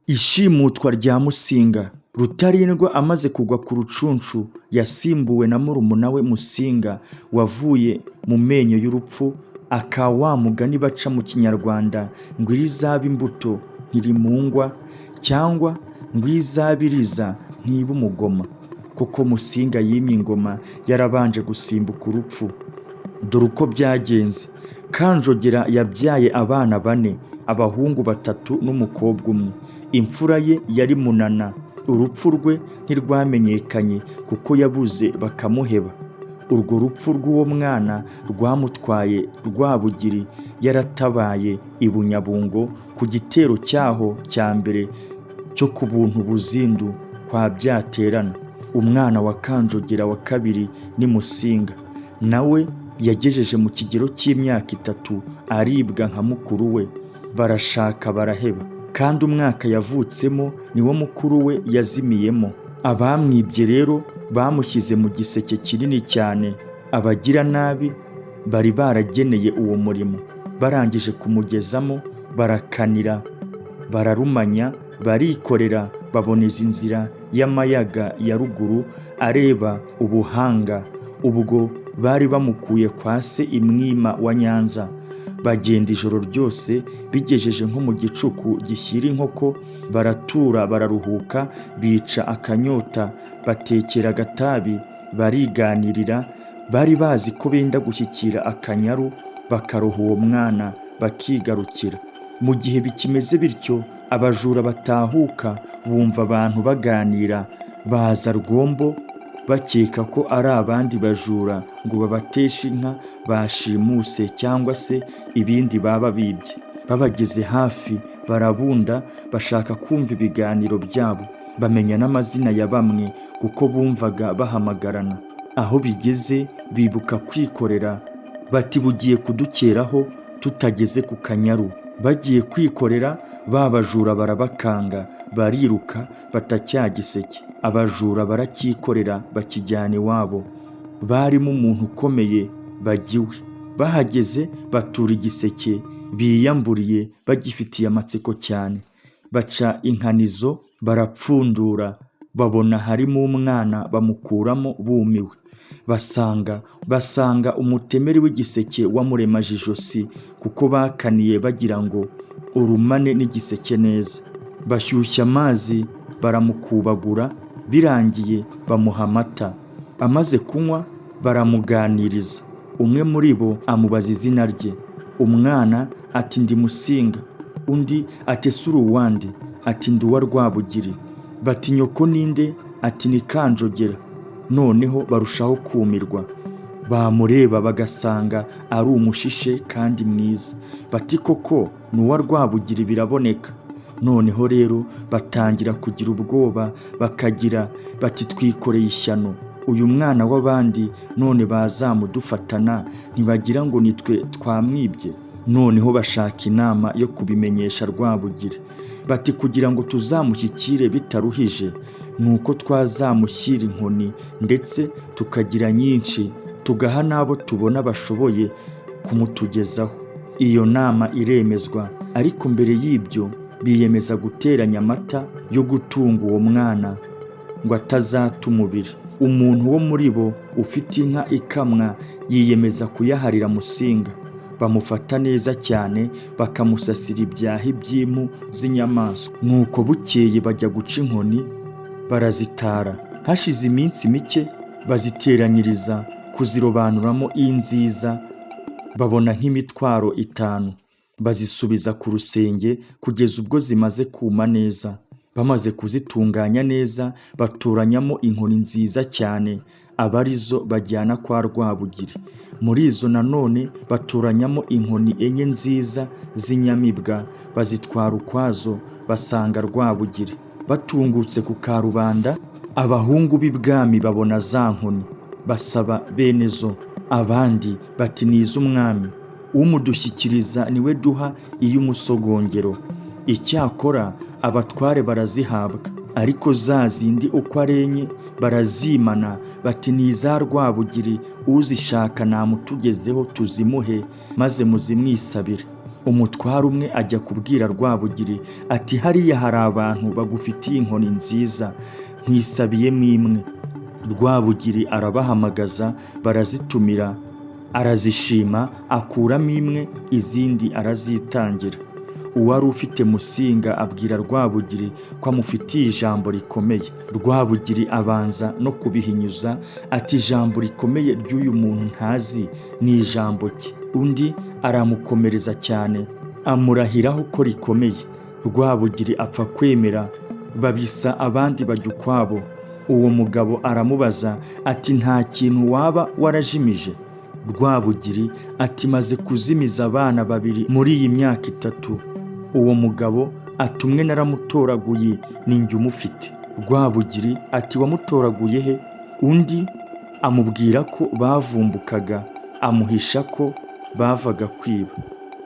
Ishimutwa rya Musinga. Rutarindwa amaze kugwa ku Rucunshu yasimbuwe na murumuna we Musinga wavuye mu menyo y'urupfu, aka wa mugani baca mu Kinyarwanda ngo irizaba imbuto ntirimungwa, cyangwa ngo izaba iriza ntiba umugoma. Koko Musinga yimye ingoma yarabanje gusimbuka urupfu. Dore uko byagenze. Kanjogera yabyaye abana bane, abahungu batatu n'umukobwa umwe. Imfura ye yari Munana. Urupfu rwe ntirwamenyekanye kuko yabuze bakamuheba. Urwo rupfu rw'uwo mwana rwamutwaye Rwabugiri yaratabaye i Bunyabungo ku gitero cyaho cya mbere cyo ku Buntu Buzindu kwa Byaterana. Umwana wa Kanjogera wa kabiri ni Musinga, nawe yagejeje mu kigero cy'imyaka 3 aribwa nka mukuru we, barashaka baraheba. Kandi umwaka yavutsemo niwo mukuru we yazimiyemo. Abamwibye rero bamushyize mu giseke kinini cyane, abagiranabi bari barageneye uwo murimo. Barangije kumugezamo barakanira, bararumanya, barikorera, baboneza inzira y'amayaga ya ruguru areba Ubuhanga. Ubwo bari bamukuye kwa se Imwima wa Nyanza. Bagenda ijoro ryose, bigejeje nko mu gicuku gishyira inkoko, baratura bararuhuka, bica akanyota, batekera agatabi, bariganirira. Bari bazi ko benda gushyikira Akanyaru bakaroha uwo mwana bakigarukira. Mu gihe bikimeze bityo, abajura batahuka bumva abantu baganira, baza rwombo bakeka ko ari abandi bajura ngo babateshe inka bashimuse cyangwa se ibindi baba bibye. Babageze hafi barabunda, bashaka kumva ibiganiro byabo, bamenya n'amazina ya bamwe kuko bumvaga bahamagarana. Aho bigeze bibuka kwikorera, bati bugiye kudukeraho tutageze ku Kanyaru. Bagiye kwikorera, ba bajura barabakanga, bariruka bata cya giseke. Abajura baracyikorera bakijyana iwabo. Barimo umuntu ukomeye bajya iwe. Bahageze batura igiseke biyamburiye bagifitiye amatsiko cyane. Baca inkanizo barapfundura, babona harimo umwana bamukuramo bumiwe. Basanga umutemeri w'igiseke wamuremaje ijosi kuko bakaniye bagira ngo urumane n'igiseke neza. Bashyushya amazi baramukubagura, birangiye bamuha amata. Amaze kunywa baramuganiriza. Umwe muri bo amubaza izina rye. Umwana ati ndi Musinga. Undi ati ese uri uwande? Ati ndi uwa Rwabugiri. Bati nyoko ninde? Ati ni Kanjogera. Noneho barushaho kumirwa. Bamureba bagasanga ari umushishe kandi mwiza. Bati koko ni uwa Rwabugiri biraboneka. Noneho rero batangira kugira ubwoba, bakagira bati twikoreye ishyano. Uyu mwana w'abandi none bazamudufatana ntibagira ngo nitwe twamwibye. Noneho bashaka inama yo kubimenyesha Rwabugiri. Bati kugira ngo tuzamushyikire bitaruhije, ni uko twazamushyira inkoni ndetse tukagira nyinshi, tugaha n'abo tubona bashoboye kumutugezaho. Iyo nama iremezwa, ariko mbere y'ibyo biyemeza guteranya amata yo gutunga uwo mwana ngo atazata umubiri. Umuntu wo muri bo ufite inka ikamwa yiyemeza kuyaharira Musinga. Bamufata neza cyane, bakamusasira ibyahi by'impu z'inyamaswa. Nuko bukeye bajya guca inkoni barazitara. Hashize iminsi mike baziteranyiriza kuzirobanuramo inziza, babona nk'imitwaro 5. Bazisubiza ku rusenge kugeza ubwo zimaze kuma neza. Bamaze kuzitunganya neza, batoranyamo inkoni nziza cyane, aba arizo bajyana kwa Rwabugiri. Muri izo nanone batoranyamo inkoni 4 nziza z'inyamibwa, bazitwara ukwazo, basanga Rwabugiri. Batungutse ku karubanda, abahungu b'ibwami babona za nkoni, basaba bene zo. Abandi bati ni iz'umwami, umudushyikiriza niwe duha iy'umusogongero. Icyakora abatware barazihabwa, ariko za zindi uko ari 4 barazimana, bati ni iza Rwabugiri, uzishaka namutugezeho tuzimuhe, maze muzimwisabire. Umutware umwe ajya kubwira Rwabugiri ati hariya hari abantu bagufitiye inkoni nziza, nkwisabiyemo imwe. Rwabugiri arabahamagaza barazitumira, arazishima, akuramo imwe, izindi arazitangira. Uwari ufite Musinga abwira Rwabugiri ko amufitiye ijambo rikomeye. Rwabugiri abanza no kubihinyuza ati ijambo rikomeye ry'uyu muntu ntazi ni ijambo ki? Undi aramukomereza cyane amurahiraho ko rikomeye. Rwabugiri apfa kwemera, babisa abandi bajya ukwabo. Uwo mugabo aramubaza ati nta kintu waba warajimije? Rwabugiri ati maze kuzimiza abana babiri muri iyi myaka 3. Uwo mugabo ati umwe naramutoraguye ni njye umufite. Rwabugiri ati wamutoraguye he? Undi amubwira ko bavumbukaga, amuhisha ko bavaga kwiba.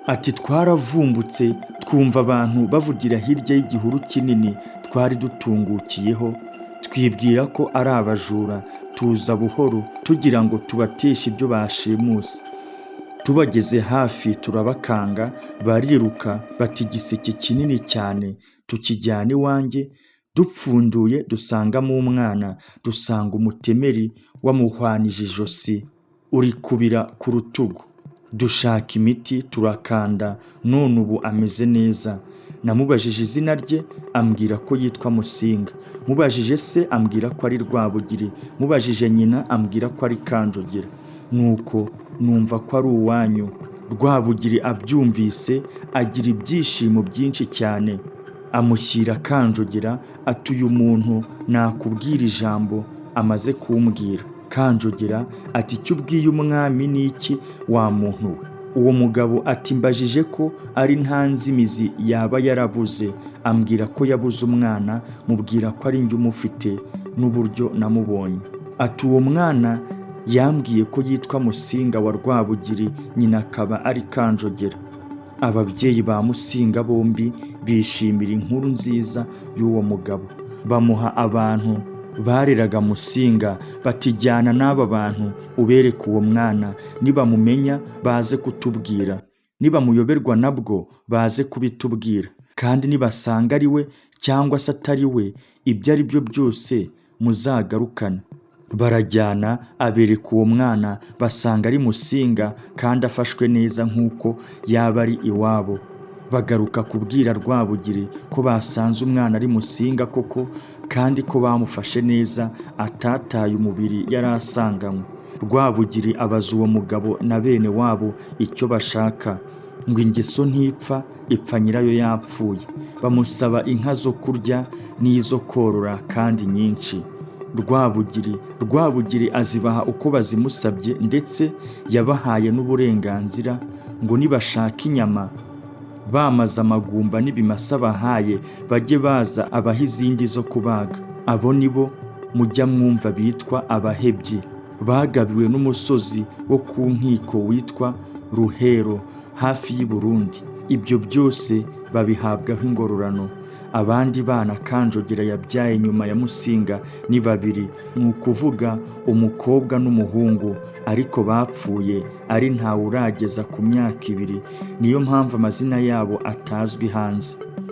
Ati twaravumbutse twumva abantu bavugira hirya y'igihuru kinini twari dutungukiyeho, twibwira ko ari abajura, tuza buhoro tugira ngo tubateshe ibyo bashimuse. Tubageze hafi turabakanga, bariruka bata igiseke kinini cyane tukijyana iwanjye, dupfunduye dusangamo umwana, dusanga umutemeri wamuhwanije ijosi urikubira ku rutugu. Dushaka imiti turakanda, none ubu ameze neza. Namubajije izina rye ambwira ko yitwa Musinga. Mubajije se ambwira ko ari Rwabugiri. Mubajije nyina ambwira ko ari Kanjogera. Nuko numva ko ari uwanyu. Rwabugiri abyumvise agira ibyishimo byinshi cyane, amushyira Kanjogera ati uyu muntu nakubwira ijambo amaze kumbwira. Kanjogera ati icyo ubwiye umwami ni iki wa muntu we? Uwo mugabo ati mbajije ko ari nta nzimizi yaba yarabuze, ambwira ko yabuze umwana, mubwira ko ari njye umufite n'uburyo namubonye. Ati uwo mwana yambwiye ko yitwa Musinga wa Rwabugiri, nyina akaba ari Kanjogera. Ababyeyi ba Musinga bombi bishimira inkuru nziza y'uwo mugabo, bamuha abantu bareraga Musinga bati jyana n'aba bantu ubereke uwo mwana, nibamumenya baze kutubwira, nibamuyoberwa nabwo baze kubitubwira, kandi nibasanga ari we cyangwa se atari we, ibyo ari byo byose muzagarukane. Barajyana abereka uwo mwana, basanga ari Musinga kandi afashwe neza nk'uko yaba ari iwabo. Bagaruka kubwira Rwabugiri ko basanze umwana ari Musinga koko, kandi ko bamufashe neza atataye umubiri yari asanganywe. Rwabugiri abaza uwo mugabo na bene wabo icyo bashaka, ngo ingeso ntipfa, ipfa nyirayo yapfuye. Bamusaba inka zo kurya n'izo korora kandi nyinshi. Rwabugiri azibaha uko bazimusabye, ndetse yabahaye n'uburenganzira ngo nibashaka inyama bamaze amagumba n'ibimasa bahaye bajye baza abaha izindi zo kubaga. Abo nibo mujya mwumva bitwa abahebyi, bagabiwe n'umusozi wo ku nkiko witwa Ruhero hafi y'i Burundi. Ibyo byose babihabwaho ingororano. Abandi bana Kanjogera yabyaye nyuma ya Musinga ni babiri, ni ukuvuga umukobwa n'umuhungu, ariko bapfuye ari ntawe urageza ku myaka 2, niyo mpamvu amazina yabo atazwi hanze.